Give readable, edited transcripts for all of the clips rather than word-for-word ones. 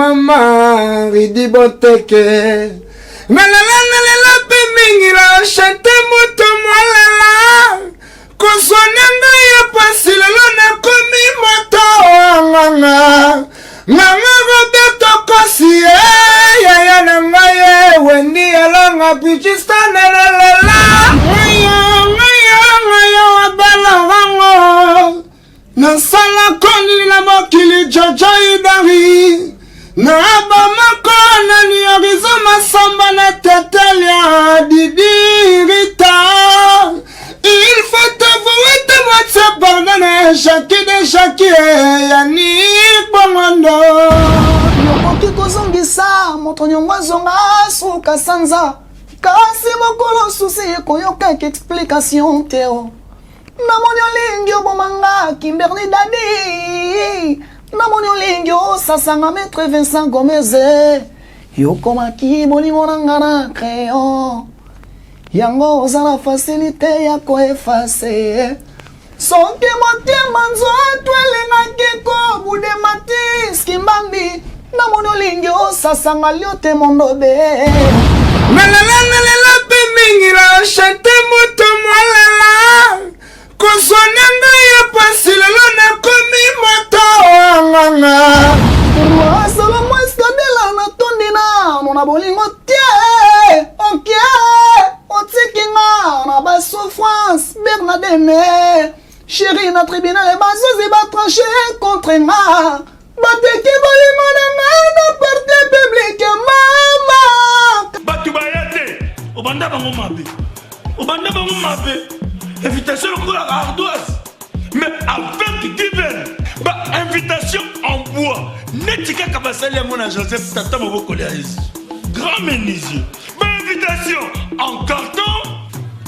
Mama Ridi Boteke Nalela nalela mpe mingi la chante moto mwalala kozwa na ngai ya pasi lelo nakomi moto nganga nganga Roberto Kosi eh, yaya na ngai eh, Wendy alanga pichista nalalela ngayo ngayo ngayo abala wango nasala koni na mokili jojo idari na bamako na niorizo masamba na tetelia didi rita il faut avouer te moitié pardonne jackie de jackie yannick bongondo yokoki kozongisa moto nyongo azonga suka sanza kasi mokolo susi ekoyokaki explication te o Namoni olingi oboma nga Kimberly Daddy Namoni olingi osasa nga Maître Vincent Gomez Yokomaki bolingo na nga na crayon Yango oza na facilité ya ko effacer Soki motema nzoto elingaki kobude Matis Kimbambi Namoni olingi osasa nga liote mondobe Nalela nalela mpe mingi na chante moto mwalala kozwa na ngai ya pasi lelo nakomi moto nganga Roi Salomo Escadela natondi nano na bolingo te oke otiki nga na ba souffrance Bernadene chéri na tribunal bazuzi ba tranche contre nga bateki bolingo na nga na porte publique mama bato baya te obanda bango mabe obanda bango mabe invitation lokola ardoise mais avec given ba invitation en bois neti kaka basali yango na joseph tata mobokoli ya yesu grand menuisier ba invitation en carton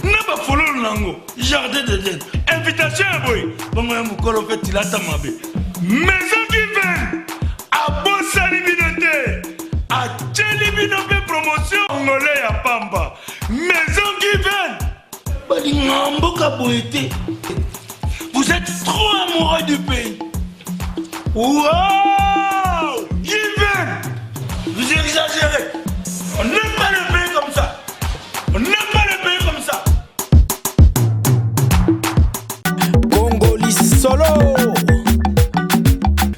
na bafololo na yango Jardin d'Eden. Invitation ya boye. Bongo ya mokolo mpe tilata mabe. Maison Given abosani bino te. Atieli bino mpe promotion ngole ya pamba. Maison Given balinga mboka boye te. Vous êtes trop amoureux du pays. Wow! Given! Vous exagérez. On n'aime pas le pays comme ça. On n'aime pas le pays comme ça. Congolais solo.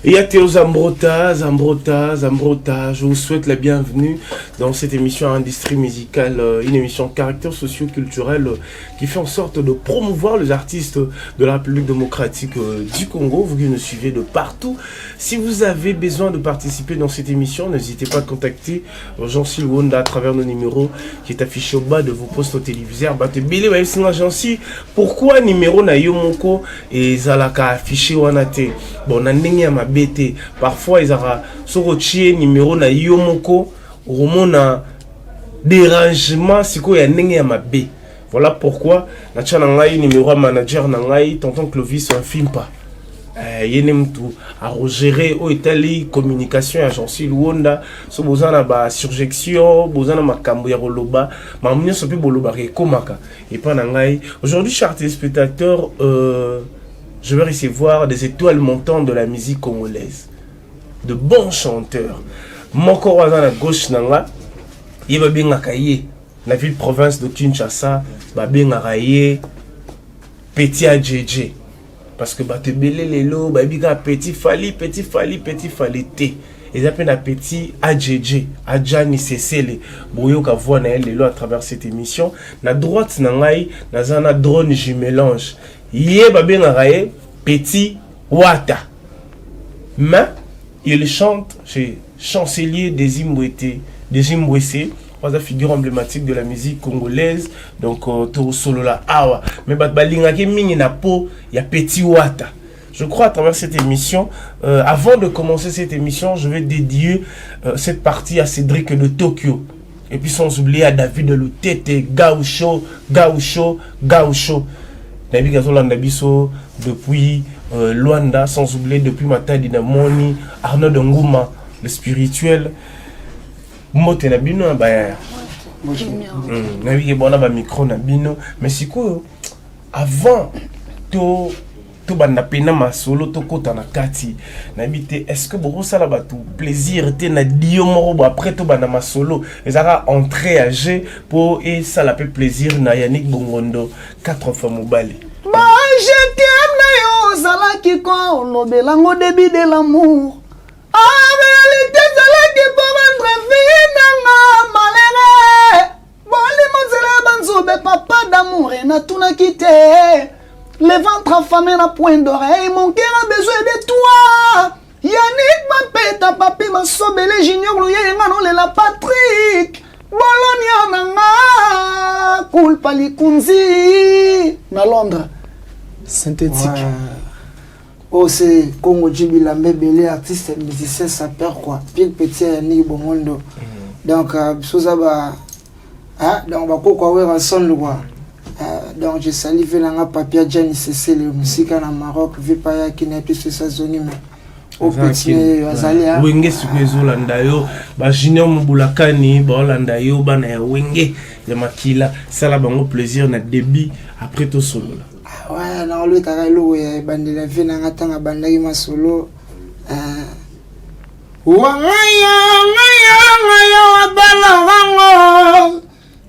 Et à Théo Zambrota, Zambrota, Zambrota, je vous souhaite la bienvenue dans cette émission Industrie musicale, une émission caractère socio-culturel qui fait en sorte de promouvoir les artistes de la République démocratique du Congo, vous qui nous suivez de partout. Si vous avez besoin de participer dans cette émission, n'hésitez pas à contacter Jean-Cy Wonda à travers nos numéros qui est affiché au bas de vos postes téléviseurs. Bato ebele bayebisi nga Jean-Cy, pourquoi numéro na yo moko ezalaka affiché wana te? Bon, na ndenge ya mabe te. Parfois ezalaka soki otie numéro na yo moko okomona dérangement sikoyo ya ndenge ya mabe. Voilà pourquoi natia na ngai numéro ya manager na ngai tonton Clovis Mfimpa. Ye nde mutu arogere oyo etali communication ya Jean-Cy Luonda. So boza na ba surjection, boza na makambo ya koloba, makambo nyonso mpe bolobaka ekomaka epa na ngai. Aujourd'hui, chers téléspectateurs, je vais recevoir des étoiles montantes de la musique congolaise, de bons chanteurs. Moko oyo aza na gauche na nga, ye babengaka ye na ville province de Kinshasa, babengaka ye Petit AJJ. Parce que bato ebele lelo bayebi kaka Petit Fally, Petit Fally, Petit Fally te. Eza pe na Petit AJJ, Adjani Sesele. Boyoka voix na ye lelo à travers cette émission. Na droite na ngai, naza na drone jumelange. Ye babengaka ye Petit Wata. Mais Il chante chez Chancelier des Imbwete, des Imbwese, oza figure emblématique de la musique congolaise. Donc tosolola awa, mais bato balingaki mingi na po ya Petit Wata. Je crois, à travers cette émission, avant de commencer cette émission, je vais dédier cette partie à Cédric de Tokyo. Et puis sans oublier à David Lutete, Gaucho, Gaucho, Gaucho. Nabi azolanda biso depuis Luanda, sans oublier depuis Matadi Namoni, Arnaud de Ngouma, le spirituel. Mbote na bino na bayaya. Nayebi ke bona bamicro na bino, mais sikoyo avant to tobanda pena masolo, tokɔta na kati, nayebi te, est ce que bokosala bato plaisir te na dio moko bo après tobanda masolo? Ezalaka entrée ya jeu mpo esala mpe plaisir na Yannick Bongondo, 4 fois mobali. Ba je t'aime na yo ozalaki kolobelango début de l'amour, en réalité ezalaki po rendre vie nanga malheureux. Bolimo nzela ya banzobe, papa d'amour, natunaki te. Le ventre affamé n'a point d'oreille, mon cœur a besoin de toi. Yannick Mapeta, Papi Masobele, Junior Luyenga, nolela Patrick Bolonia nanga Kulpa Likunzi na Londres synthétique. Ouais. Oh, c'est Congo Djibilambe Belé, artiste, musicien, sapeur, quoi. Pile petit Yannick Bongondo. Donc, biso ba ah, donc bakoko Werrason, quoi. Donc je salue velanga Papia Gianni Cecile musika na Maroc, vipa ya kina biso esa zoni mais o petit ne azali. Wenge sikoyo ezolanda yo, bajunior Mobulakani baolanda yo, bana ya Wenge ya makila. Sala bango plaisir na débit, après tosolola. Ouais, naolobetaka eloko ya ebandela vie nanga ntango abandaki masolo. Wangaya ngaya ngaya wabala wango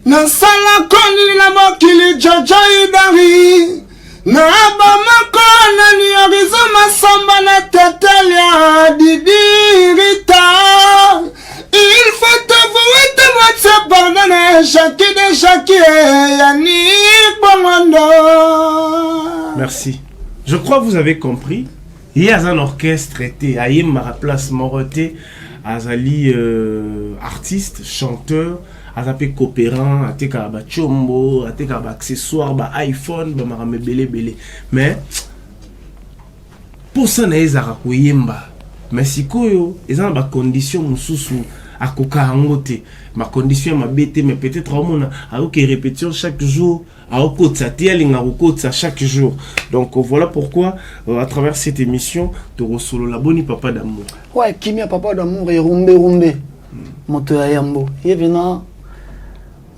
nasalako nini na mokili, Jojo Idari na Bamako, nani Orizo Masamba na Tetelia Didi Rita. Il faut avouer te moitié pardonner, Jackie de Jackie, Yannick Bongondo. Merci. Je crois que vous avez compris. Ye aza na orchestre te, ayembaka place moko te, azali artiste chanteur, aza mpe coopérant, atekaka batiombo, atekaka baaccessoire, ba iPhone, bamakambo ebele ebele. Mais mposa na ye ezalaka koyemba, mais sikoyo eza na bacondition mosusu, akoka yango te. Bacondition ya mabe te, mais peut-être aomona ayoki répétition chaque jour, aokotisa te, alinga kokotisa chaque jour. Donc voilà pourquoi à travers cette émission tokosolola. Boni, papa d'amour? Ouais, kimia, papa d'amour, erumbe rumbe. Moto ya yambo ye mpena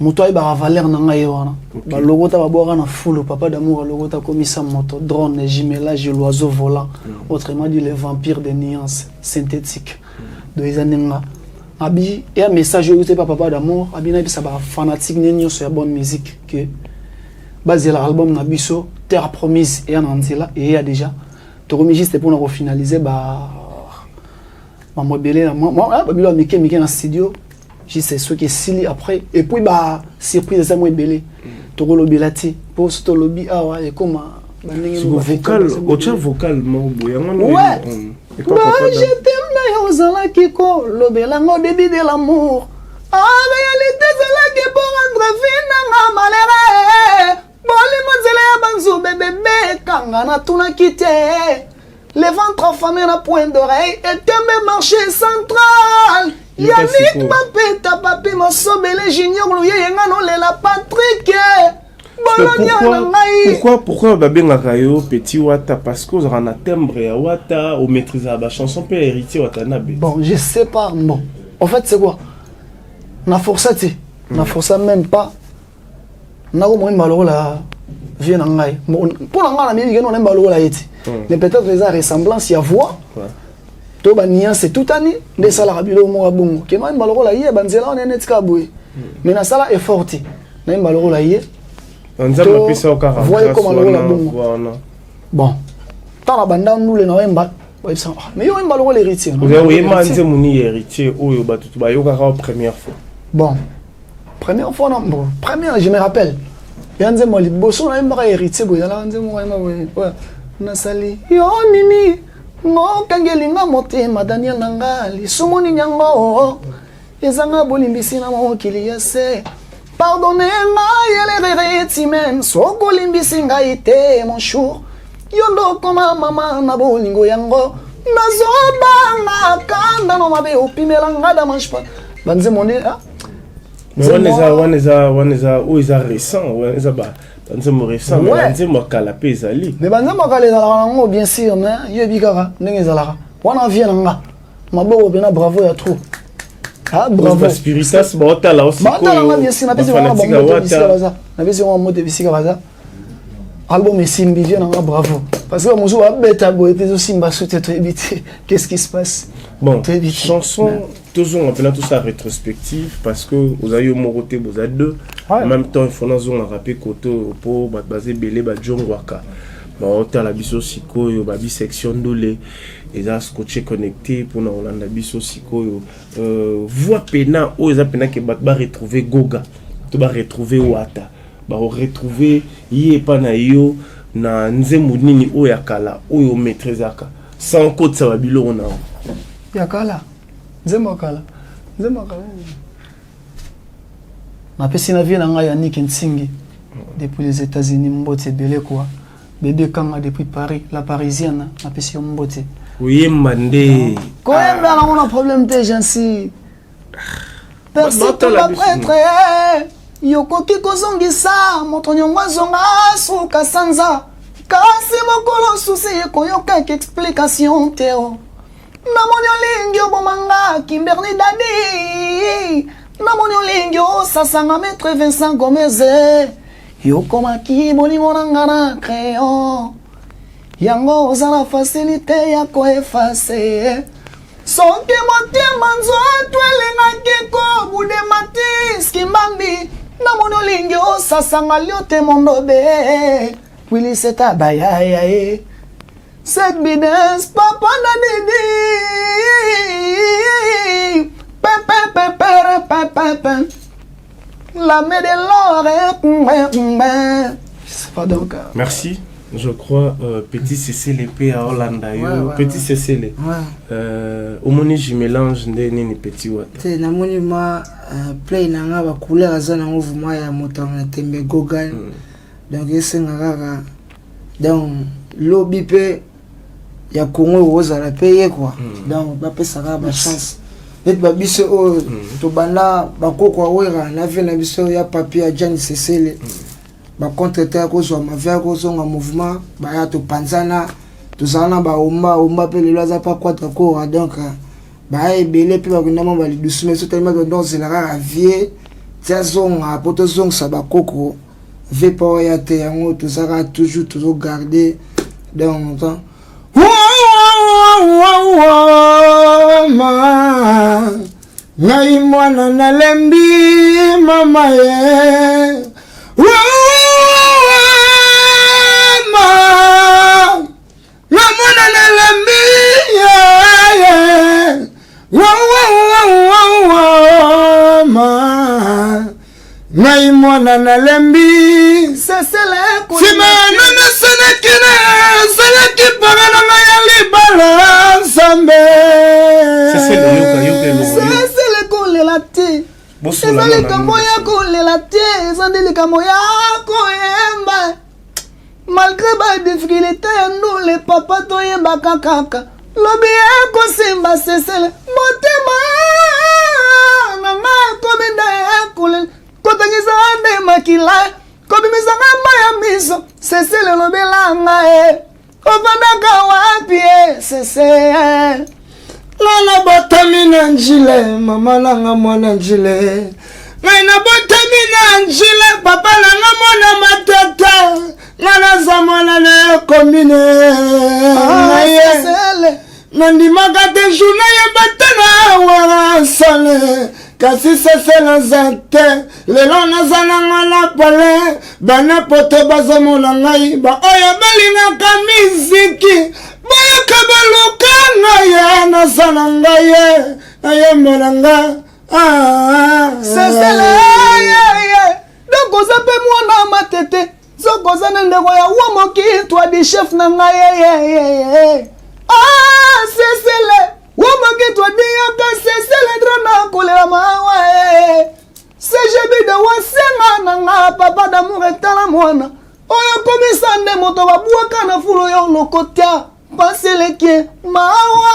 moto ayebaka valeur na ngai ye wana. Balokota babwaka na fulu, papa d'amour alokota akomisa moto drone, jumelage, l'oiseau volant, autrement dit le vampire de nuances synthétique. Donc eza ndenga abi eya message oyo te pa papa d'amour abi nayebisa bafanatique ne nyonso ya bonne musique ke bazela album na biso Terre Promise eya na nzela, eya déjà, tokomi juste mpona kofinalize ba mambo ebele na babilo ya mike mike na studio, juste soki esili après. Et puis ba surprise eza mo ebele, tokolobela te mpo so tolobi awa ekoma bandenge. Siko vocal, otya vocal moko boye yango. Ouais. Ba je t'aime na yo ozalaki kolobelango début de l'amour, en réalité ezalaki po rendre vie nanga malheureux. Bolimo nzela ya banzube bebe kanga natunaki te. Le ventre affamé n'a point d'oreille, etembe marché central. Yoka Yannick sikoyo. Mapeta, Papi Masobele, Junior Luyeyenga, nolela Patrick Bolonia na ngai. Pourquoi babengaka yo Petit Wata? Parce que ozalaka na timbre ya Wata, omaîtrisaka bachanson mpe ya Héritier Watanabe. Bon, je sais pas. Bon, en fait, c'est quoi? Na força te, na força même pas. Nakomoyemba lokola vie na ngai. Bon, mpo na ngai na miyebi keno nayemba lokola ye te, mais peut-être eza ressemblance ya voix to banuance etutani nde esalaka biloko moko ya bongo ke nayemba lokola ye. Banzela wana neti kaka boye, mais nasala effort te nayemba lokola ye. Nzambe apesa yo kaka voix grâce ekoma lokola wana, bongo. voix wana. Bon, ntango na banda ndule na oyemba, bayebisa: "Ah, mais yo oyemba lokola Héritier." Oza oyemba nzembo nini ya Héritier oyo bato bayokaka yo première fois? Bon, première fois na, bon, première, je me rappelle ya nzembo ya liboso nayembaka Héritier boye, ezalaka nzembo ayemba boye oyo nasali yo nini. Okangeli nga motema Daniel na nga lisumu nini yango ezanga bolimbisi na mokili ya se pardonne ngai elerereti meme soki olimbisi ngai te mon chour yo nde okoma mama na bolingo yango nazobanga kanda no mabe opimela nga damange pa banzembo nde ah. Mais wana eza wana eza wana eza oyo eza récent wana eza ba banzembo récent mais banzembo ya kala mpe ezali. Mais banzembo ya kala ezalaka nango bien sûr mais yo yebi kaka ndenge ezalaka wana vie na nga maboko mpena bravo ya trop. Ah bravo. Ba spiritas baotala yo sikoyo. Baotala nga bien sûr napesi bango bango bisika baza napesi bango mbote bisika baza. Album esimbi vie na nga bravo parce que mosusu babeta boye mpe ezosimba su te toyebi te qu'est-ce qui se passe. Bon chanson tozonga mpena tosala rétrospective parce que oza yo moko te boza deux en même temps il faut nazongaka mpe kote oyo mpo bato baza ebele bajongwaka baotala biso sikoyo babi section ndule eza scotché connecté mpona kolanda biso sikoyo euh, voix pena oyo eza pena ke bato baretrouve goga to baretrouve wata bakoretrouve ye epa na yo na nzembo nini oyo ya kala oyo omaîtrisaka sans kotisa babiloko na yo ya kala nzembo ya kala nzembo ya kala napesi na vie na ngai Yannick Nsingi depuis les États-Unis mbote ebele quoi bébé kanga depuis Paris la parisienne napesi yo mbote koyemba nde koyemba nango na problème te jansi Persi prêtre yokoki kozongisa moto nyongo azonga suka sanza kasi mokolo susi ekoyokaki explication te o namoni olingi oboma nga kimberly dadi namoni olingi osasanga maître Vincent Gomez yokomaki bolingo na nga na crayon yango oza na facilité ya koefase soki motema nzoto elingaki kobudema ti skimbambi namoni olingi osasanga lio te mondobe wiliseta bayaya ye Cette bidens papa na didi pepe pepe pepe pepe la de l'or c'est pas donc merci je crois euh, petit Cécile pe à Hollanda yo ouais, ouais, petit ouais. Cécile ouais. euh, omoni jumelange nde nini petit wata te namoni ma euh, play na nga ba couleur aza nango vraiment ya moto na tembe gogan mm. donc esenga kaka donc lobi mpe ya congo ekozala mpe ye kua mm. donc bapesaka bachance neti babiso oyo mm. tobanda bakoko awera na vie na biso ya papier ya jani sesele mm. bacontre te ya kozwa mave ya kozonga mouvement baya topanzana tozala na baomba omba mpe lelo aza pa quadra kora donc baya ebele mpe bakenda mwa balidusu mais sotalima tondo ozela kaka vie ti azonga mpo tozongisa bakoko vepa oya te yango tozalaka toujours tozogarde donc ngai mwana nalembi mama ye nga mwana nalembi ngai mwana nalembi nsima ya nanasalaki nasalaki mpaka na ngai ya libala nzambe sesele kolela te eza likambo ya kolela te eza nde likambo ya koyemba malgré ba difficulté ya ndule papa toyembaka kaka lobi ekosimba sesele motema na nga ekomi nde ekolela kotangisa nde makila kobimisa nga mai ya miso sesele lobela nga e ofandaka wapi e sese nga nabotami na njile mama nanga mwana njile ngai nabotami na njile papa nanga mwana matata nga naza mwana na komine ah, naye nandimaka te jour nayeba te na wera sale kasi sese naza te lelo naza nanga na pale bana poto bazomona ngai baoyo balingaka miziki bayoka baluka ngai ye naza na ngai ye nayembela nga ah, sesele donc oza mpe mwana matete soki oza na ndeko ya womoki toi di chef na ngai yeyeyeye. Ah, Cecile, wamaki twadiyaka Cecile drana kolela mawa eh. CGB de wasenga na nga papa d'amour etala mwana oyo komisa nde moto babwaka na fulu yo lokota pasi eleki mawa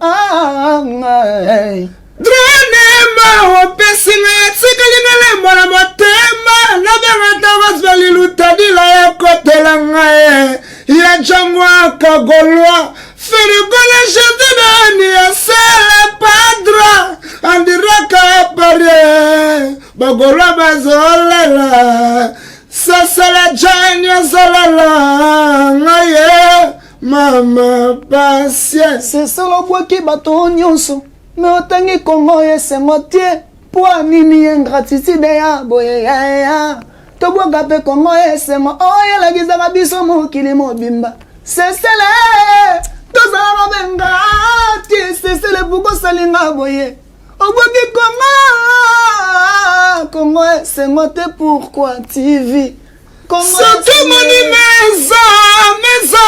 ah, Dranema opesi nga etikali na lembo na motema nabenga ntango azali lutadila ya kotela ngai ya jangwa kagolwa ferigole jedinani ya sele padra andiraka parie bagolwa bazolela sasala jani azolela ngai mama pasie sesolo obwaki bato nyonso me otangi kongo esengo tie mpo nini ingratitude ya boye yaya tobwaka mpe kongo esengo oyo elakisaka biso mokili mobimba sesele tozalaka benga tie sesele pukosalinga boye obwaki kongo kongo esengo te pourquoi tv Soki omoni meza meza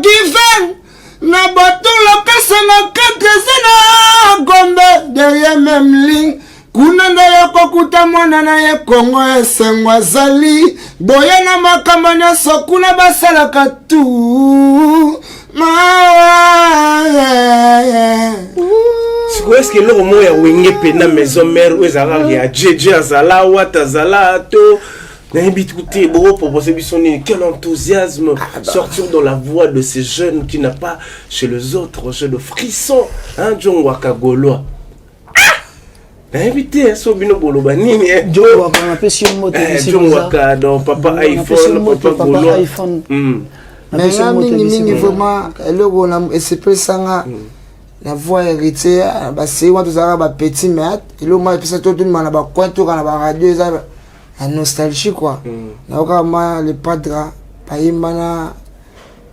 given na bato lokasa na kati eza na gombe derrière meme ligne kuna nde yokokuta mwana na ye kongo esengo azali boye na makambo nyonso kuna basalaka tu sikoyo eske eloko moko ya wenge mpena maison mare oyo ezalaka ya jeje azala wata azala to nayebi te bokopropose biso nini? Quel enthousiasme ah, bah. Sortir dans la voix de ces jeunes qui n'a pas chez les autres jeu de frisson, hein, Jongwaka Gaulois. Ah, nayebi te so bino boloba nini. Jongwaka, napesi yo mbote. Jongwaka, donc papa iPhone, papa Gaulois. Mais nga mingimingi vraiment eloko esepesanga na voix héritier basei wana tozalaka bapetit, mais eloko moko epesa to tondima na bacoin toka na baradio eza ya nostalgie quoi. Nayoka ma le padra bayemba na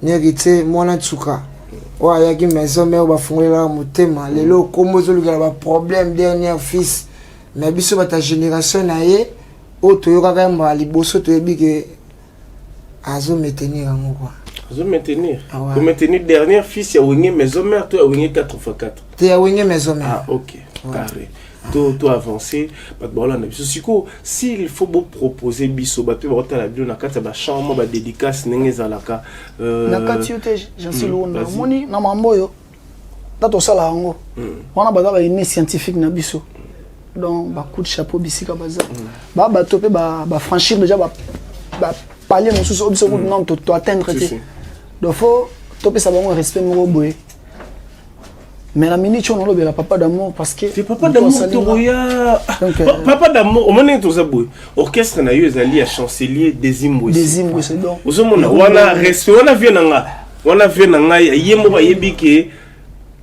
héritier mwana nsuka oyo ayaki maison mare, bafungolelaka motema. Lelo kombo ezolukela baproblème dernier fils, mais biso bato ya génération na ye oyo toyokaka ye mbala liboso, toyebi ke azo maintenir yango quoi. Azo maintenir. Ah ouais. Maintenir dernier fils ya Wenge maison mère to ya Wenge 4x4? Te, ya Wenge maison mère. Ah ok, carré. To avancer, bato baolanda biso sikoyo. S'il faut boproposer biso, bato mpe baotala bino na kati ya bachambre, badédicace ndenge ezalaka. Na kati yo te, Jansi Luonda. Omoni na mambo oyo ta tosala yango wana, baza baine scientifique na biso, donc bacoup de chapeau bisika baza. Ba bato mpe bafranchir déjà bapalier mosusu oyo biso kutu nano toatteindre te, donc faut topesa bango respect moko boye. Mais na minute oyo nalobela papa d'amour parce que c'est papa d'amour tokoya. Donc, papa d'amour, omoni ndenge toza boye, orchestre na yo ezali ya chancelier Desimbwesi. Desimbwesi, donc ozomona wana respect wana, vie na nga wana, vie na ngai ye moko ayebi ke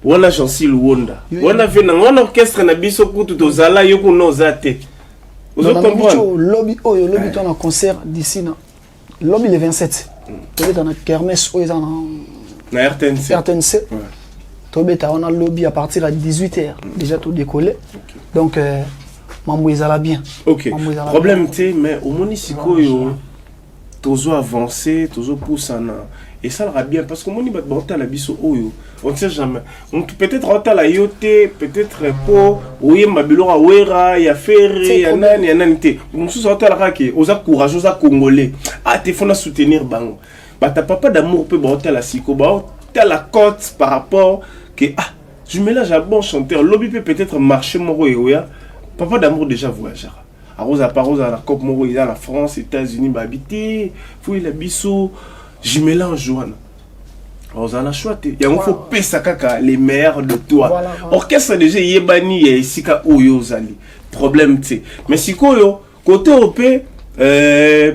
wana Jansi Luwonda wana, vie na nga wana, orchestre na biso kutu tozala, yo kuna oza te. Ozo comprendre? Lobi oyo, lobi to na concert d'ici na lobi le 27, tobeta na kermesse oyo eza na na RTNC. RTNC. Tobeta wana lobi à partir ya 18 h déjà todécoller, donc mambo ezala bien. Ok. Mambo ezala problème te, mais omoni sikoyo tozo avancer, tozopusana, esalaka bien parce que omoni bato baotala biso oyo, on ne sait jamais, motu peut-être aotala yo te, peut-être mpo oyemba biloko awera ya Ferre C'est ya problème. nani ya nani te. Mosusu aotala kaka ke oza courage, oza congolais, ah te, fona soutenir bango. Bato papa d'amour mpe baotala siko, baotala cote par rapport ke ah, jumelage ya bon chanteur lobi mpe peut-être marché moko eoya. Papa d'amour déjà voyagera, akozala par ozala na cope moko eza na France, États-Unis, babi te foyela biso jumelage wana, ozala na choix te, yango faut pesa kaka les meilleurs de toi. Voilà. Orchestre déjà eyebani ya esika oyo ozali, problème te. Mais sikoyo côté oyo mpe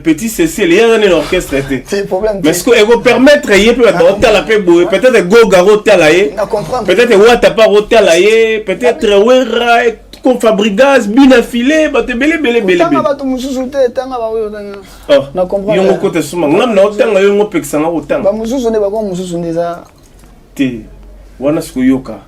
petit Cécile eyaka nini orchestre te. C'est problème. Mais sikoyo ekopermettre ye mpe bato baotala mpe boye, peut-être Goga akotala ye, Na comprendre. peut-être Wata mpe akotala ye, peut-être Wera ko Fabrigas bina file bato ebele ebele ebele. Otanga bato mosusu te, tanga baoyo otanga. Oh, Na comprendre. Yongo kota suma ngam na otanga, yongo opekisanga kotanga. Bamosusu nde bakoma, mosusu nde eza te wana sikoyoka.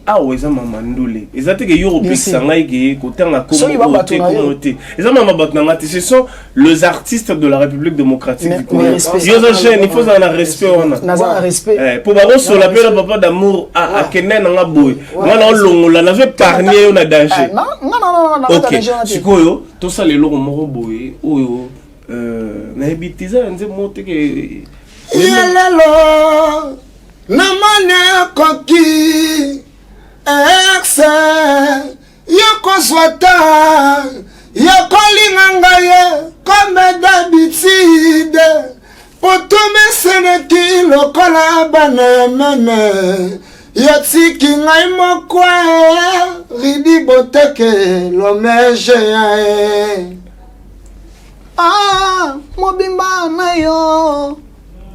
Awa eza mama ndule, eza te ke yo kopekisa ngai ke kotanga Soki kombo ba bato te, na yo. kombo te, eza mama bato na nga te. Ce sont les artistes de la République démocratique Mais- du Congo. mais respect. Yo oza jeune, il faut ozala na respect wana. Naza na respect. Eh, po bakosola mpe na papa d'amour akende na nga boye, nga na olongola, nazo épargne yo na danger. Non, non, non, non, Ok, sikoyo tosala eloko moko boye oyo nayebi te, eza na nzembo te ke Ye lelo namoni ekoki ex yo kozwa ta yo kolinga ngai ye comme d'habitude, po tomeseneki lokola bana ya meme, yotiki ngai moko e, ridi boteke lomege ya e. Ah, mobimba na yo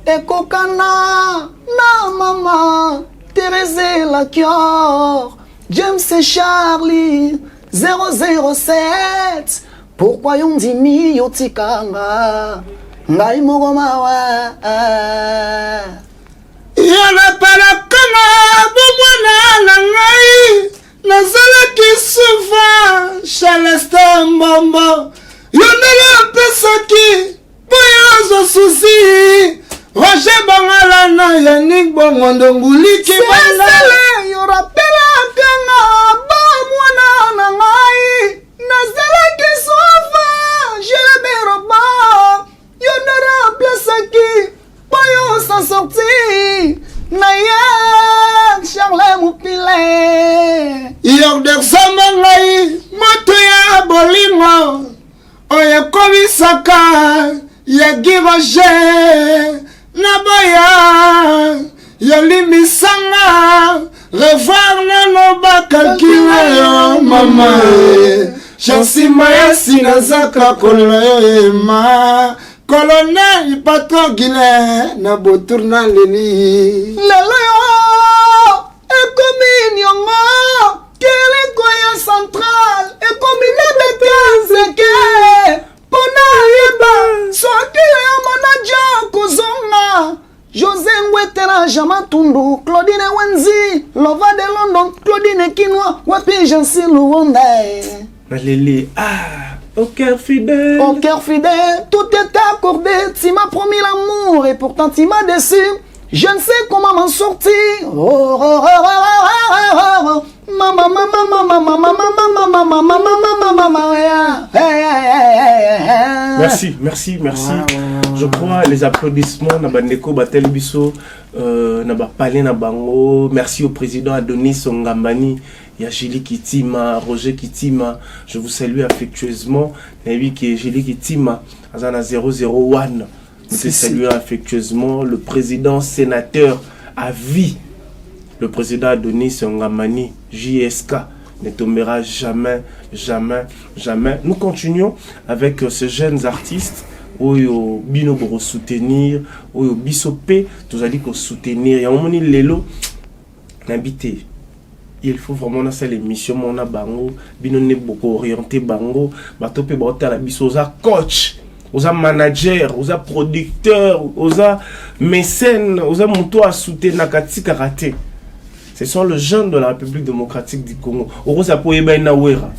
ekokana na mama Thérèse Lakior, James et Charlie 007. Pourquoi yo ndimi yotikanga ngai moko mawa? Yo napalakanga bomwana na ngai, nazalaki souvent Celeste Mbombo, yo ndenge apesaki boyo ozwa susi Roger Bangala na Yanik Bongondo Nguliki banda. Sesele yo rappelaka nga bamwana na ngai, nazalaki souvent Gilberoba, yo nde remplaçaki po yo s'en sortir na ye Charles Mopile. Yordersamba ngai moto ya bolingo oyo ekomisaka ya Gi Roger na boya yolimbisanga, revoir nano bacalculs yo mama e. Nsima ya si nazaka kolela yo ema colonel patron Guilin na botour na leli. Lelo yo ekomi niongo keliko ya central ekomi nabeta nzeke mpona yeba soki ya manager kozonga José Ngwetera, Jama Tundu, Claudine Wenzi, Lova de London, Claudine Kinwa, wapi Jansi Luonda. Naleli, ah, au cœur fidèle. Au cœur fidèle, tout est accordé. Tu m'as promis l'amour et pourtant tu m'as déçu. Je ne sais comment m'en sortir. Oh. Oh. Mama, mama, mama, mama, mama, mama, mama, mama, mama, yeah. Hey, hey, hey, hey, hey. Merci, merci, merci. Je crois les applaudissements na bandeko bateli biso na bapale na bango. Merci au président Adonis Ongambani, ya Julie Kitima, Roger Kitima. Je vous salue affectueusement. Nayebi ke Julie Kitima aza na 001. Nous te Si, si. saluons affectueusement le président sénateur à vie. Le président Adonis Ngamani, JSK, ne tombera jamais, jamais, jamais. Nous continuons avec ces jeunes artistes oyo bino boko soutenir, oyo biso pe tozali ko soutenir. Ya omoni lelo nabi te, il faut vraiment nasala émission mona bango, bino nde boko orienter bango. Bato mpe baotala biso, oza coach, oza manager, oza producteur, oza mécène, oza moto asoutenaka, tikaka te. Ce sont les jeunes de la République démocratique du Congo. Okoza mpo oyebani na Wera,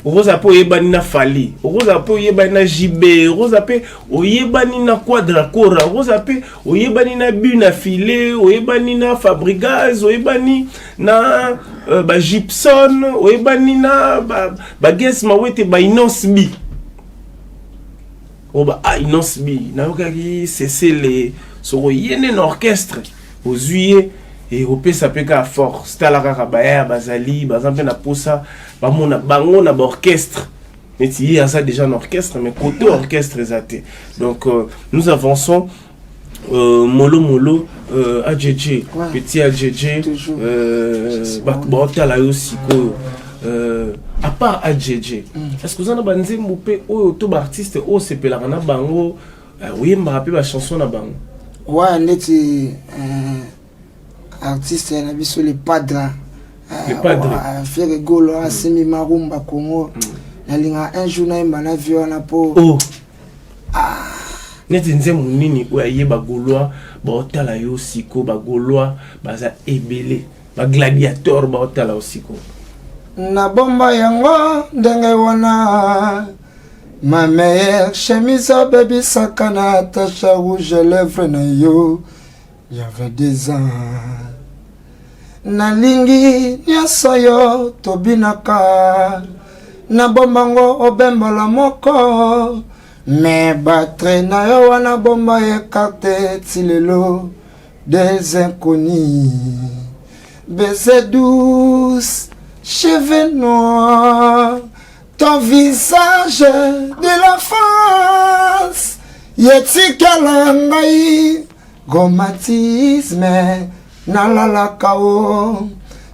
okoza mpe oyebani na Fally, okoza mpe oyebani na JB, okoza mpe oyebani na Quadra Kora, okoza mpe oyebani na Buna File, oyebani na Fabrigaz, oyebani na baGibson, oyebani na bages Mawete, baInos B oyo ba ah, Inos B nayokaki Sesele. Soko ye nde na orchestre ozwi ye, ekopesa mpe kaka force. Tala kaka bayaya bazali, baza mpe na posa bamona bango na baorchestre neti ye aza déjà na orchestre, mais côté orchestre eza te. Donc nous avançons molo molo, AJJ. Petit AJJ. Toujours. Bato baotala yo sikoyo, à part AJJ, est ce que oza na banzembo mpe oyo to baartiste oyo osepelaka na bango, oyembaka mpe bachanson na bango? Ouais, neti artiste na biso le Padre. Le Padre. Ferre Gola asemi marumba Congo, nalingaka un jour nayemba na vie wana mpo Oh. Neti nzembo nini oyo ayeba? Gaulois baotala yo siko, bagaulois baza ebele. Bagladiateur baotala osiko. Nabomba yango ndenge wana. Ma meilleure chemise abebisaka na tache rouge lèvre na yo y'avait 2 ans. Nalingi nyonso yo tobinaka, nabombango obembola moko, me batre na yo wana bomba écarte ti lelo des inconnus. Baiser douce, cheveux noirs, ton visage de la France yetikala ngai romantisme. Nalalaka o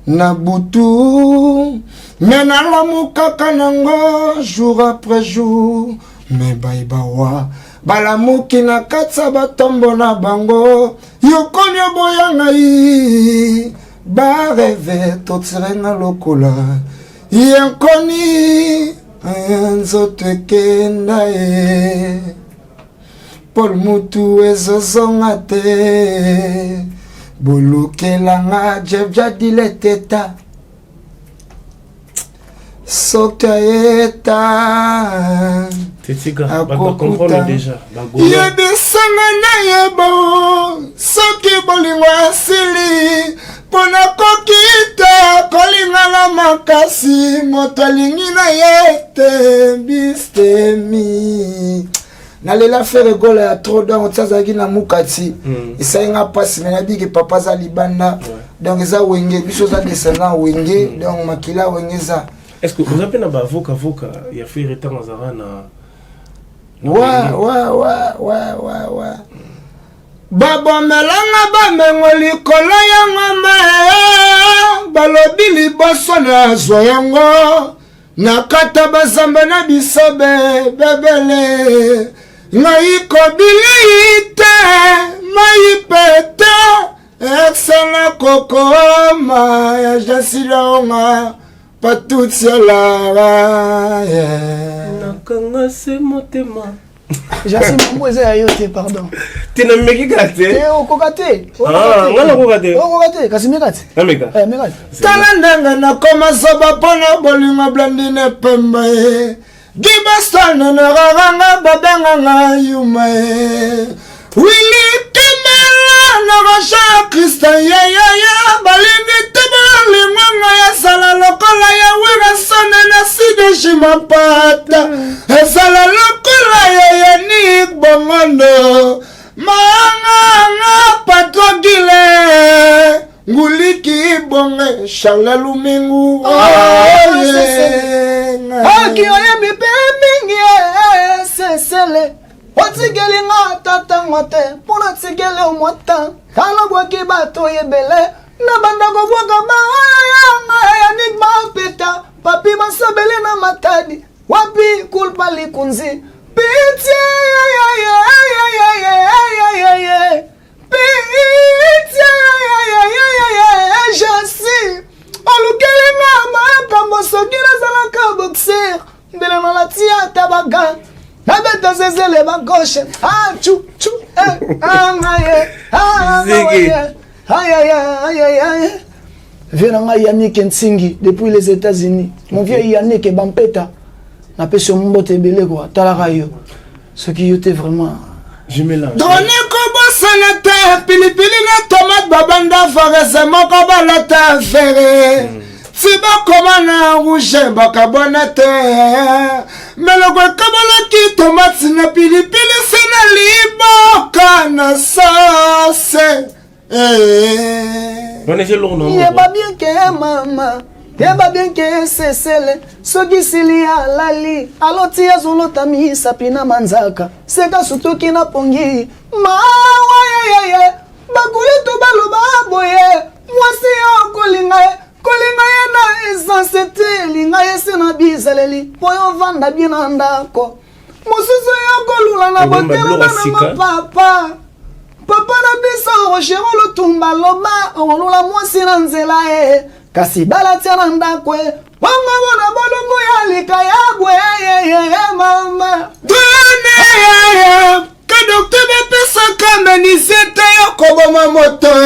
na butu, me nalamukaka nango jour après jour, me bayibawa balamuki na kati ya batombo na bango. Yokomi oboya ngai, barêve totirenga lokola yenkoni, nzoto ekenda ye Paul, mutu ezozonga te. Bolukelanga jebjadile teta soki ayeta. Tetika, bato bacomprendre déjà. Yebisanga nayeba soki bolingo asili, mpo nakoki te kolingana makasi moto alingi na ye te. Bistemi nalela Ferre Gola ya trop, donc ti azalaki na mukati esali nga mpasi, me nabiki papa aza libanda, donc eza Wenge, biso oza descendant Wenge, donc makila Wenge eza. Est ce que oza mpe na baavoka ya Ferre ntango azalaka na Ouais. Babomelanga bamengo likolo ya ngomba, balobi liboso nazwa yango nakata bazamba na bisobe bebele. Ngai kobilei te, mai pe te, esala kokoma ya jasilaonga patutialara. Nakanga se motema. Jasi, mambo eza ya yo te, pardon. Te, nameki kaka te. Te, okoka te. Ah, nga nakoka te. Okoka te, kasi meka te. Nameka. Eh, meka te. Tala ndenge nakoma zoba mpona bolingo. Blandine Pemba ye gibastonenekakanga, babenganga yuma ye Wili Kembela na Roger Christian yeyeye, balingi te bolingwanga ezala lokola ya Werrason na Sideji Mampata, ezala lokola ya Yannick Bongondo Maanganga, Patron Gile Nguliki Bonge, Charles Lumingu. Aki oyebi mpe mingi esesele, otikeli nga ata ntango te mpo natikeli yo mwa ta. Tala, bato ebele na banda kobwaka baoyo yanga Yannick Mapeta, Papi Masabele na Matadi, wapi kulpa likunzi. Pitié, pitié, Jasi olukeli nga makambo. Soki nazalaka boxer, mbele nalati ata baga, nabeta zezele bagauche achu chu angaye. Ayayayayay, vieux na ngai Yannick Nsingi depuis les États-Unis, mon vieux Yannick Bampeta, napesi yo mbote ebele kwa. Talaka yo, soki yo te vraiment. Je mélange. Drone, kobosana te pilipili na tomate, babanda farese moko, balata Ferre ti bakoma na rouge, bakabwana te. Meloko ekabolaki tomate na pilipili se na liboka na sauce. Wana eza eloko na Yeba bien ke mama, yeba bien ke sesele, soki sili alali, aloti azolota misapi na manzaka, seka sutuki na pongi mawa yeyeye. Bakulutu baloba boye: mwasi yo kolinga ye, kolinga ye na essence te, linga ye se na bizaleli mpo yo vanda bien na ndako. Mosusu yo kolula na Biloko botema ya bana sika. Papa, papa na biso Roger Lutumba loba: olula mwasi na nzela ye, kasi balatia na ndako ye bongo bona bolongo ya lika ya bwe yeye mama. Drone yaya, ka docteur bapesaka menuisier te, yo koboma moto e.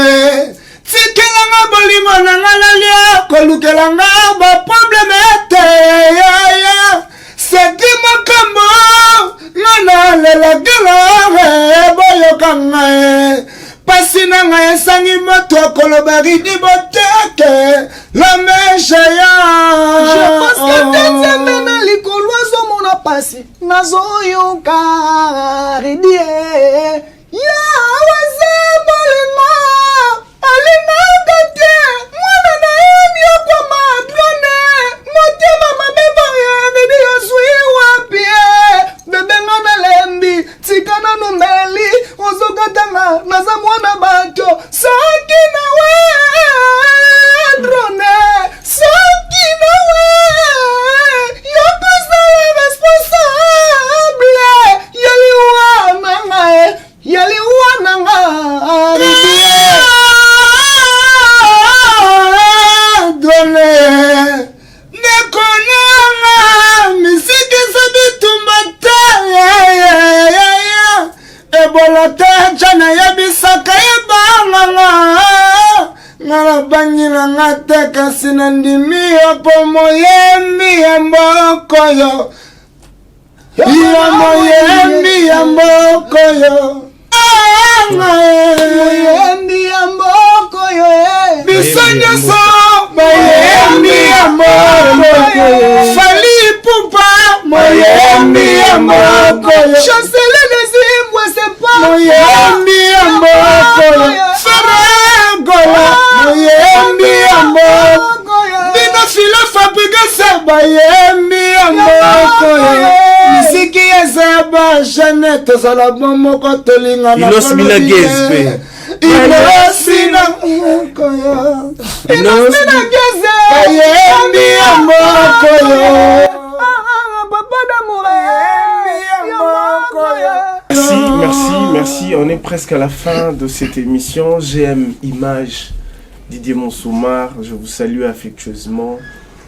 Tikela nga bolingo na nga nalia kolukela nga ba problème te yaya seki makambo nga nalelaka boyoka ngai pasi na ngai esangi moto akoloba ridi boteke lomesheya Je pense que te nzambe na likolo azomona pasi nazoyoka ridi Yawe aza bolingo, alingaka te mwana na ye aniokwama drone motema mabe boye Didi ozwi wapi eh? Bebe nga nalembi tika nanu meli ozokatanga naza mwana bato soki nawe drone soki nawe yokozala responsable ya liwa na nga eh, ya liwa na nga Drone ndeko nanga misiki eza bitumba te ebola te ja nayebisaka ye banganga nga nabangi na nga te kasi nandimi yo mpo moyembi ya mbokoyo yo moyembi ya mbokoyo moyembi ya mbokoyo biso nyonso moyembi ya mbokoyo Fally Ipupa moyembi ya mbokoyo chancele dezimbwe sepa moyembi ya mbokoyo Ferre Gola moyembi ya mbokoyo bino filo fabrigase bayembi ya mbokoyo misiki eza ba jeune tozala bo moko tolingana Inos Mina Gez pe. inosina mokoyo Inos bayembi ya mbokoyo papa d'amour Merci, merci, merci. On est presque à la fin de cette émission. GM Image, Didier Monsoumar, je vous salue affectueusement.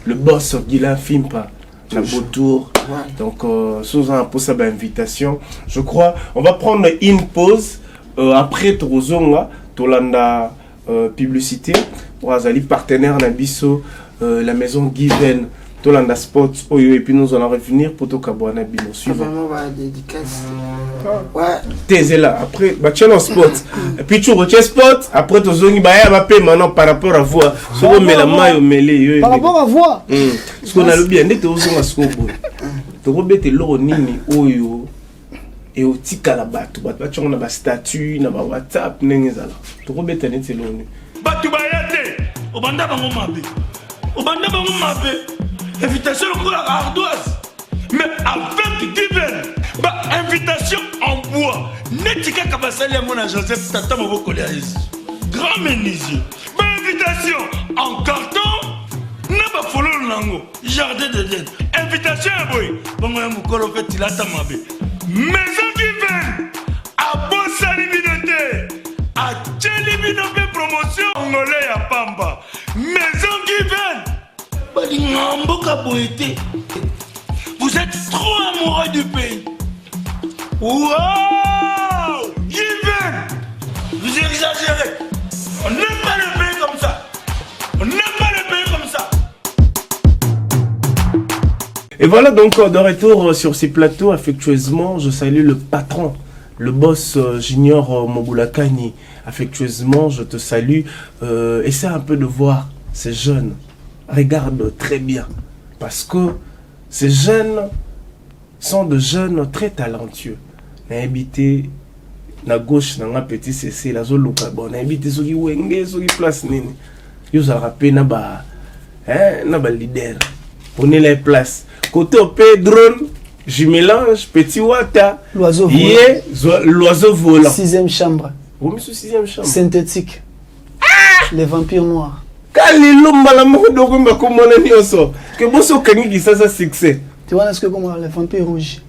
Le boss Guilain Fimpa, la Beautour. Donc, sous un pour sa invitation, je crois, on va prendre une pause après Trozonga, Tolanda publicité. Pour Azali, partenaire na biso, la maison Given. Tolanda Sports, Oyo, et puis nous allons revenir pour Tokabwana Bino. Suivant. Vraiment, bah, dédicace. Ouais. Tezela après bah tiens sport et puis tu retiens sport après tozongi baya bape maintenant par rapport à voix soko omela mai omele yo par rapport à voix siko nalobi ya nde tozonga siko boye tokobeta eloko nini oyo eotikala bato bato batiango na bastatut na bawhatsapp ndenge ezala tokobeta neti eloko nini bato baya te obanda bango mabe obanda bango mabe invitation lokola ardoise mais avec given ba invitation en bois neti kaka basali yango na joseph tata mobokoli ya yesu grand menuisier ba invitation en carton na bafololo nango jardin d'eden invitation ya boye bongo ya mokolo mpe tilata mabe maison given abosani bino te atieli bino mpe promotion ngole ya pamba maison given balinga mboka boye te. Vous êtes trop amoureux du pays. Wow! Given! Vous exagérez. On n'aime pas le pays comme ça. On n'aime pas le pays comme ça. Et voilà donc de retour sur ces plateaux, affectueusement, je salue le patron, le boss Junior Mobulakani. Affectueusement, je te salue. Essaie un peu de voir ces jeunes. Regarde très bien. Parce que ces jeunes sont de jeunes très talentueux. Nayebi te na gauche na nga petit cc nazoluka bon nayebi te soki wenge soki place nini yo ozalaka mpe na ba hein, na ba leader ponela ye place côté mpe drone jumelage petit wata L'oiseau volant. ye l'oiseau volant Sixième chambre. omisu sixième chambre Synthétique. Les vampires noirs. Ka lelo mbala moko dokoyemba komona nyonso ke boso okangi kisasa succès. Tu vois ce que comment les vampires rouges.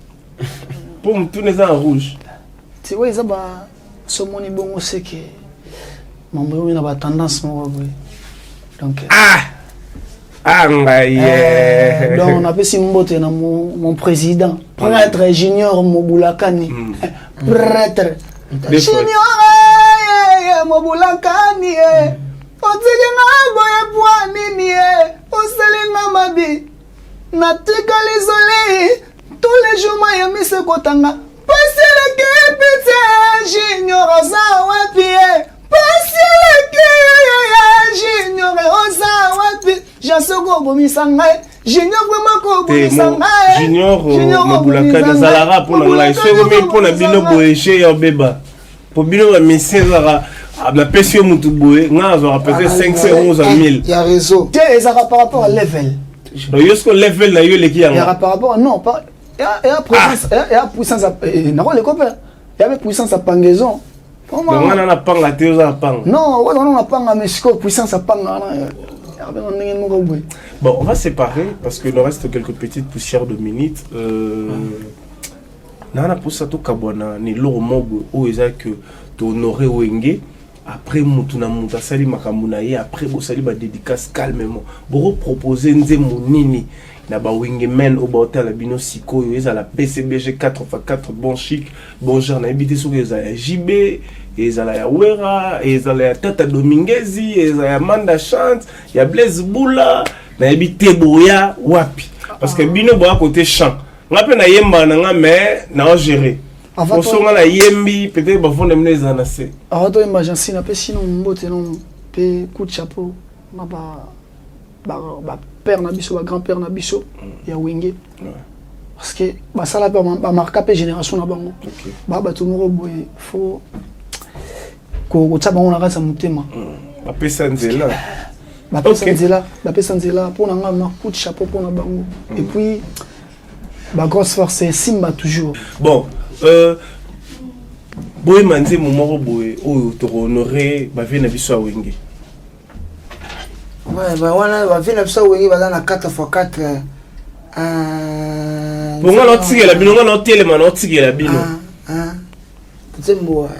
Mpo motuna eza na rouge. Tu vois eza ba somoni bongo c'est que mambo oyo na ba tendance moko boye. Donc ah ah ngai euh, donc napesi mbote na mon président prêtre junior Mobulakani. Prêtre Des fois. junior Mobulakani. Otiki nga boye pwa nini ye osali nga mabe natikali isole tous les jours mayi miso ekotanga pasi eleki pitie junior oza wapi ye pasi eleki junior oza wapi jansi okobomisa ngai junior vraiment kobomisa ngai. Junior Mobulakani azalaka mpo na ngai, soki okomi mpo na bino boye je ya obeba po bino bamusicien ezalaka napesi yo mutu boye, ngai nazwaka peut-être 500 euros, ozwa 1000. Ya réseau. Te, ezalaka par rapport à level. Donc yo siko level na yo eleki yango. Ezalaka par rapport, non, par ya présence, ya puissance nakoleko mpe ya mpe puissance ya pangaison. Donc nga na panga te, oza na panga. Non, oza na panga, mais sikoyo puissance ya panga wana ya ndenge moko boye. Bon, on va séparer parce que nous reste quelques petites poussières de minutes. Naa na mposa tokabwana na eloko moko boye oyo eza que tohonore Wenge. Après, mutu na mutu asali makambo na ye, après bosali badédicace calmement. Bokopropose nzembo nini na bawenge men oyo baotala bino sikoyo? Ezala PCBG 4x4, bon chic bon genre, nayebi te soki ezala ya JB, ezala ya Wera, ezala ya Tata Domingezi, ezala ya Manda Chante, ya Blaise Bula, nayebi te boya wapi, parce que bino boya côté chant, nga mpe nayemba na nga, mais naogere poso nga nayembi, peut-être bavonda bino ezala na se. Avant toyemba, Jansi, napesi no mbote no mpe coup de chapeau na bapère na biso, bagrand père na biso ya Wenge, parce que basala mpe bamarka mpe génération na bango. Baa bato moko boye, faut kotia bango na kati ya motema. Bapesa nzela. Bapesa nzela, bapesa nzela. Mpo na nga, ma coup de chapeau mpo na bango. Et puis bagrosse force esimba toujours. Bon, boyema nzembo moko boye oyo tokohonore bavie na biso ya Wenge. Wana bavie na biso ya Wenge baza na 4 x 4. Po nga naotikela bino, nga naotelema, naotikela bino. Nzembo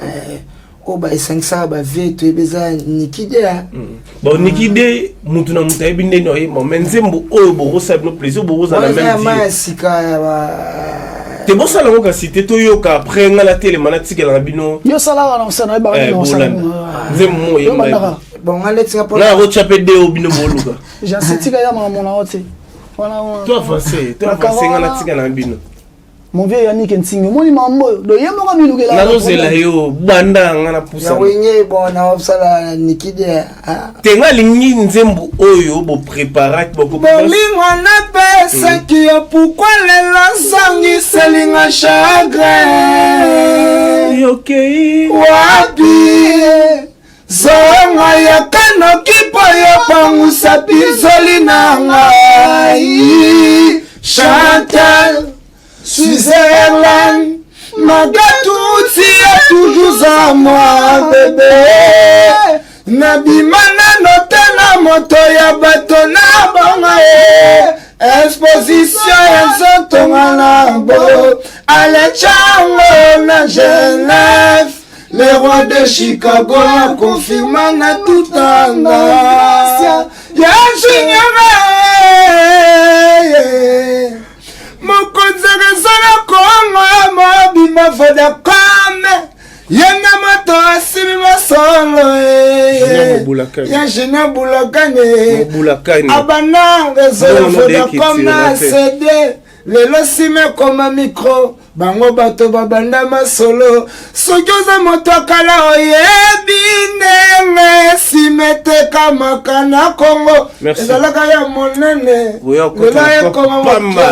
oyo baesangisaka bavie, toyebi eza Nikide. Bon, Nikide, mutu na mutu ayebi ndeni oyemba, mais nzembo oyo bokosala bino plaisir, bokozala même ya sika ya te, bosala yango kasi te, toyoka. Après nga natelema, natikela na bino. Yo salaka na osala. Nzembo mo oyemba. Bon, nga netinga. Nga nakotya mpe de oyo bino boluka. Jansi, tika ya makambo na yo te. To avance, to avance, nga natika na bino. Mon vieux Yannick Ntingi, omoni mambo oyo, do ye moko milukela. Nazozela yo banda, nga na pusa. Wenge, bon, naosala Nikide. Te, nga alingi nzembo oyo bopreparaki. Bolingo napesaki yo, pourquoi lelo ozongiselinga chagrin? Okei. Wapi? Zonga, yaka noki mpo yo pangusa bizoli na ngai. Chantal Switzerland, malgré tout, tu es toujours à moi, bébé. Nabima nano te na moto ya bato na bonga ye exposition ya nzotonga na bo alechango na Genève. Le roi de Chicago akonfirma na tutanga ya Junior. Mokonzi akozala Kongo mobimba, Vodacom, ye na moto asimi masolo ya Junior Bulakani. Abanda réseau ya Vodacom na CD, lelo nsima ekoma micro. Bango bato babanda masolo. Soki oza moto akala, oyebi ndenge nsima etekamaka na Kongo, ezalaka ya monene, lelo ekoma moke.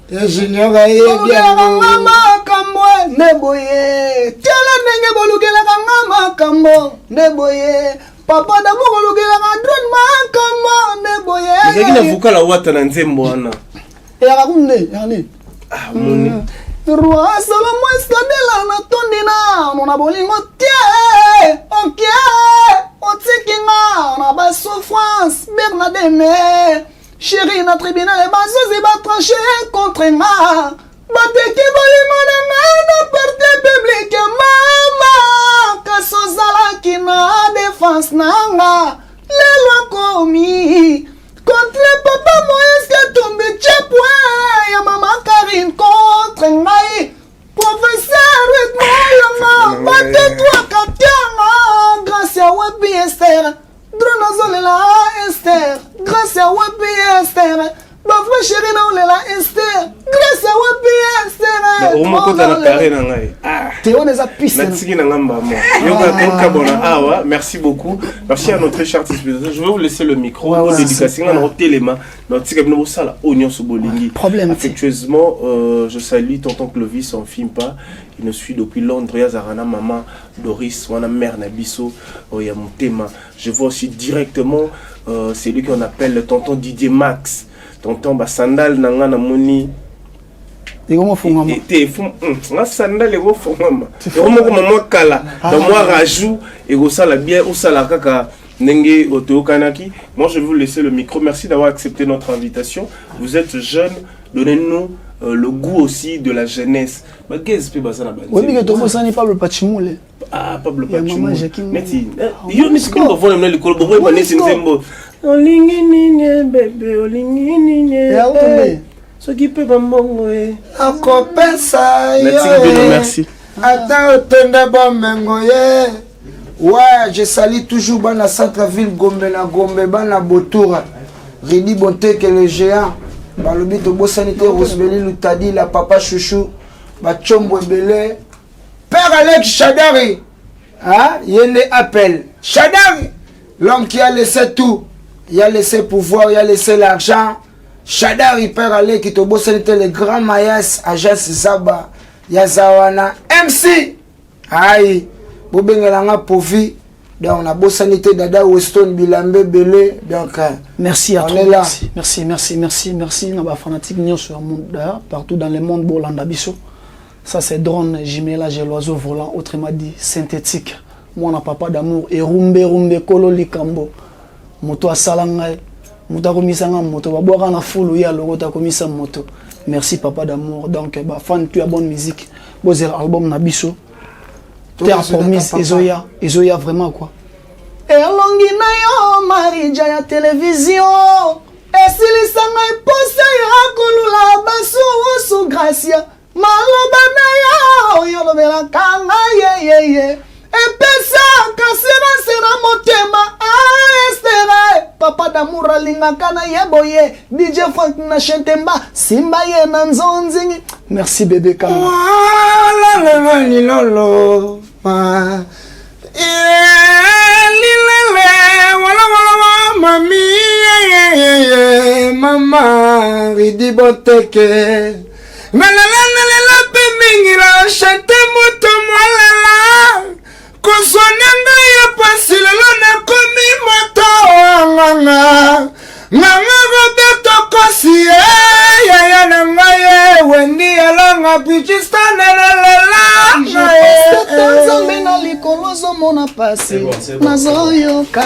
Ya Junior ayebi. Bolukelaka nga makambo nde boye, tala ndenge bolukelaka nga makambo nde boye. Papa damo, kolukelaka drone makambo nde boye. Ezalaki na vocal awata na nzembo wana. Eyaka kumu nde yaka nde. Ah, moni. Roi Salomo eskadela natondi nano na bolingo te. Ok, otiki nga na basouffrance. Bernadene chéri, na tribunal bazuzi batranche contre nga, bateki bolingo na nga na parti publique. Mama, kasi ozalaki na défense na nga. Lelo akomi contre papa Moïse Katumbi Chapwe ya mama Karine, contre ngai professeur Ritmoyonga, batetwaka tianga grâce ya wapi? Ester drone. Papa chéri na olela Esther. Grace wapi Esther? Okomokota na carré na ngai. Ah. Te wana eza piste. Natiki na ngai mbamo. Yoka tokabona awa. Merci beaucoup. Merci à notre cher artiste. Je vais vous laisser le micro. Ouais, ouais, dédicace nga na telema. Na tika bino bosala oyo nyonso bolingi. Problème. Affectueusement, je salue tonton Clovis en Fimpa. Il nous suit depuis Londres. Yazarana maman Doris wana mère na biso ya motema. Je vois aussi directement celui qu'on appelle le tonton Didier Max. Tonton ba sandal na nga na moni ekofungwama te nga sandal ekofungwama ekomokoma mwa kala donc mwa rajout ekosala bien osala kaka ndenge otoyokanaki. Moi, je vais vous laisser le micro. Merci d'avoir accepté notre invitation. Vous êtes jeune, donnez-nous le goût aussi de la jeunesse. Bagaz mpe baza na banzembo. Tobosani Pablo Pachimule. Ah, Pablo Pachimule neti yo neti bino bavona na likolo bokoyeba neti nzembo olingi nini bebe, olingi nini, soki mpe bambongo e Akopesa yo. Merci. Ata otonda bamengo ye. Ouais, je salue toujours bana centre-ville, Gombe na Gombe, bana Botoura, Ridi Bonteke le géant. Balobi tobosani te Rosbeli Lutadi la papa chouchou, bachombo ebele, père Alex Shadari, hein, ye nde appel Shadari, l'homme qui a laissé tout. Il a laissé pouvoir, il a laissé l'argent. Shadari, père Aleki, tobosani te le grand Mayas, agence Zaba Yazawana MC. Aïe, bobengelanga Povi. Donc nabosani te Dada Weston Bilambe Belé. Donc Merci à on toi. est là. Merci, merci, merci, merci, merci. Na ba fanatique nyonso ya monde d'ailleurs, partout dans le monde bolanda biso. Ça, c'est drone jumelage et l'oiseau volant, autrement dit synthétique. Mwana papa d'amour et rumbe rumbe kolo likambo. Moto asala ngai, moto akomisa nga moto, babwaka na fulu ye alokota akomisa moto. Merci papa d'amour. Donc ba fan tu ya bonne musique. Bozela album na biso. Terre promise ezoya, ezoya vraiment quoi. Elongi na yo Marija ya televizio esilisa ngai posa ya kolula basusu. Gracia, maloba na yo oyo olobelaka ngai yeyeye epesaka assurance na motema. Estere, papa d'amour alingaka na ye boye. DJ Frank na Chentemba simba ye na nzonzingi. Merci bébé Kanga. Lilolo lilele wala wala mami mama Ridi Boteke nalela nalela mpe mingi la chante moto mwalela kozwa na ngai ya pasi. Lelo nakomi moto nganga nganga Roberto Kosi ye yaya na ngai ye Wendi alanga pichistana nalela. Nzambe na likolo ozomona pasi nazoyoka.